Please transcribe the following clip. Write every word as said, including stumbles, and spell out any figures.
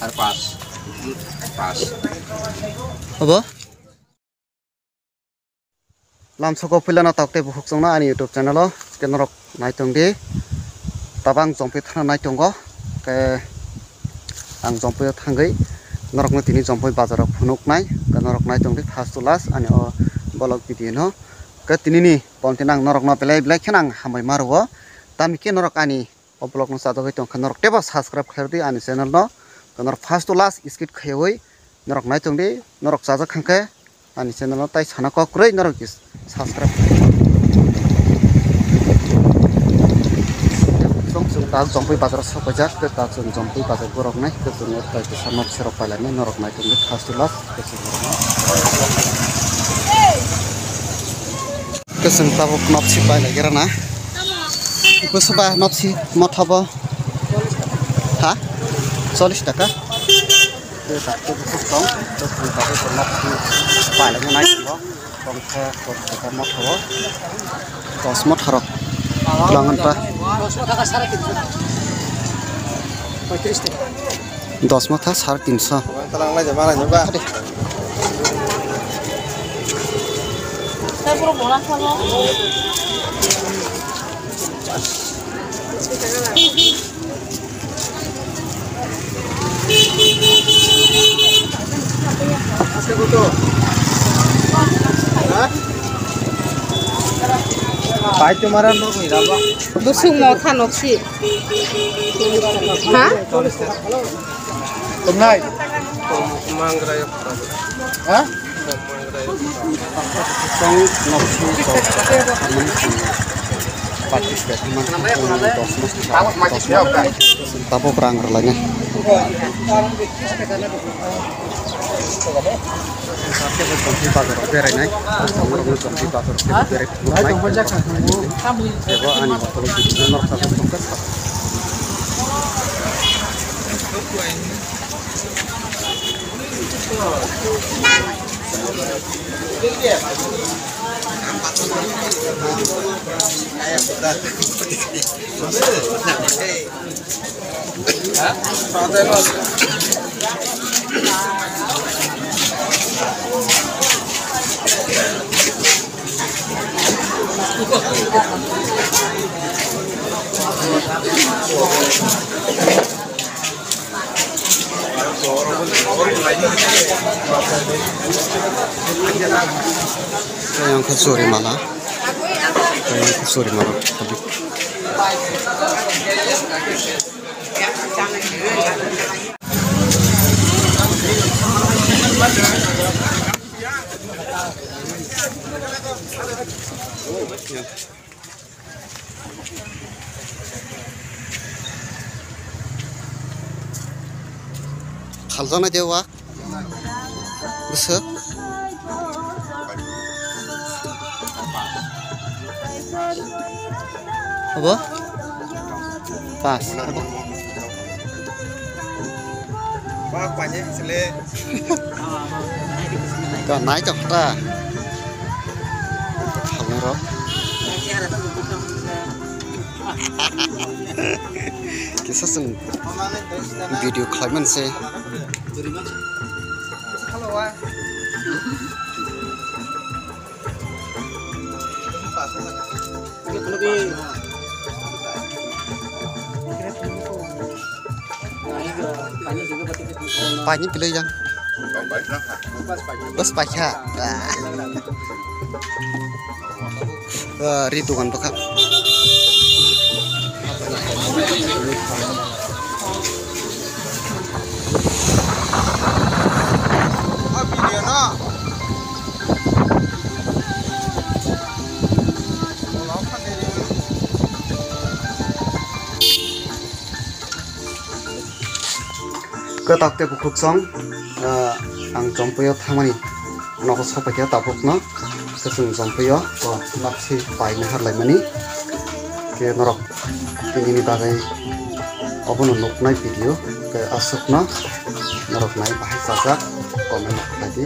Ar pas. Pas. Obo? Lamsoko puilano tok tei bukhuk chwngno ani YouTube channel o ke norok naitung di. Tabang Jompui thana naitungo. Ke ang Jompui o thangwi norokno tini Jompui bazar o phunuknai. Ke norok naitung di first to last ani o vlog video no. Ke tini ni ponti nang norokno belai belai kheno ang hambai ma rwo. Tami khe norok ani o vlog no chajagwi tongkha, norok teibo subscribe khlai rwdi ani channel no. Norok first to last skip khaiwi norok naitung di, norok chajak khankhe ani channel no tai sana kok kwrwi norok subscribe. Chwng chwng tak Jompui bazar o sok paijak, tei tak chwng Jompui bazar borok nai, tei chwng tai kisa nok serok pailai nai, norok naitung di first to last. Keseng tabuk nopsi pai lagi rana. Ibu seba nopsi motha bo. Ha? Chollish taka. Ibu seba nopsi pai lagi nai bo. Tongkha, tongkha motha bo. Dos motha rok. Langan pa. Dos motha sare tinso. Pai tumara no ni raba. Busung mo kha noksi. Ha? Tumnai. Mangra yok. Ha? Tong noksi to. Participate man dos mas. Tabuk rang rwlainai. Bazar berainai. Bazar berai. Ebo ani hotel o norok sajak tongkha. Yang kha chori mala. Yang kha chori mala. Khaljaknai de wa. Bwswk. Abo? Pas. Ba, panye sele. To nai to khata. Hamero. Kisa sung video khlaiman se. Pani pilai jang. Bas paikha. Ah, ri dukan bwkha. Kwtak tei bukhuk song, ah, ang Jompui o thangmani nogo sopaikha tabukno. Khe chwng Jompui o, o, nopsi paina harlaimani. Khe norok tinini bagwi obono nuknai video. Khe aswkno norok nai bahai chajak, comment khlai di.